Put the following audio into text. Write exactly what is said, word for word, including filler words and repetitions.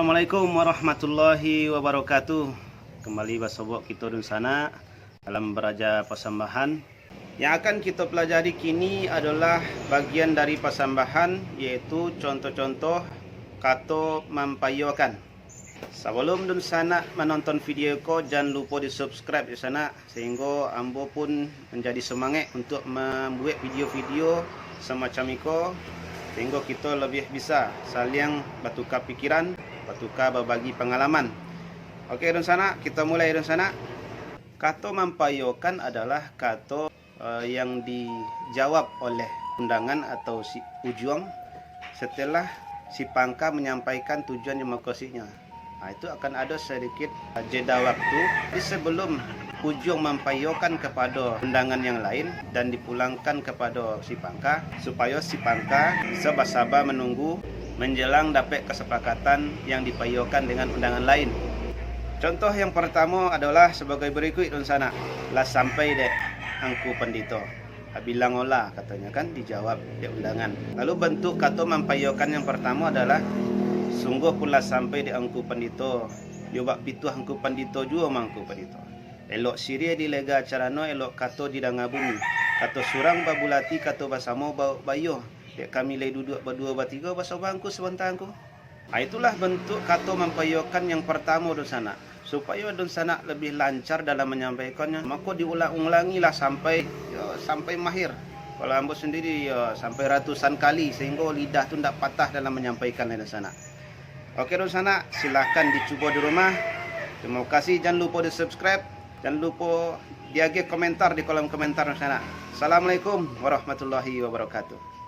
Assalamualaikum warahmatullahi wabarakatuh. Kembali basobok kito dunsanak dalam baraja pasambahan. Yang akan kito pelajari kini adalah bagian dari pasambahan, yaitu contoh-contoh kato mampaiyokan. Sabalum dunsanak manonton video ko, jan lupo di-subscribe yo sanak, sehinggo ambo pun manjadi semangaik untuk mambuek video-video samacam iko, sehinggo kito labiah bisa saliang batuka pikiran, batuka babagi pangalaman. Oke dunsanak, kito mulai dunsanak. Kato mampaiyokan adalah kato eh, yang dijawab oleh undangan atau si ujuang setelah si pangka manyampaikan tujuan jo makosiknyo. Nah, itu akan ado sadikit, eh, jeda waktu. Jadi, sabalum ujuang mampaiyokan kapado undangan yang lain dan dipulangkan kapado si pangka, supayo si pangka bisa basaba manunggu manjelang dapek kasapakatan yang dipaiyokan dengan undangan lain. Contoh yang partamo adolah sabagai barikuik, dunsanak. Lah sampai dek Angku Pandito? Bilang olah, katonyo kan, dijawab dek undangan. Lalu bantuak kato mampaiyokan yang partamo adolah, sungguah pun lah sampai dek Angku Pandito, jo bak pituah Angku Pandito juo mah Angku Pandito. Elok siriah dilega carano, elok kato didanga bumi. Kato surang babulati, kato basamo ba-, baiyo. Dek kami lai duduak baduo batigo, basobang Angku sabanta Angku. Ah, itulah bantuak kato mampaiyokan yang partamo, dunsanak. Supayo dunsanak labiah lancar dalam manyampaikannyo, mako diulang-ulangilah sampai, yo, sampai mahir. Kalau ambo sandiri, yo, sampai ratusan kali, sahinggo lidah tu ndak patah dalam manyampaikan, dunsanak. Oke, dunsanak, silakan dicubo di rumah. Terima kasih, jan lupo di-subscribe, jan lupo diagiah komentar di kolom komentar, dunsanak. Assalamualaikum warahmatullahi wabarakatuh.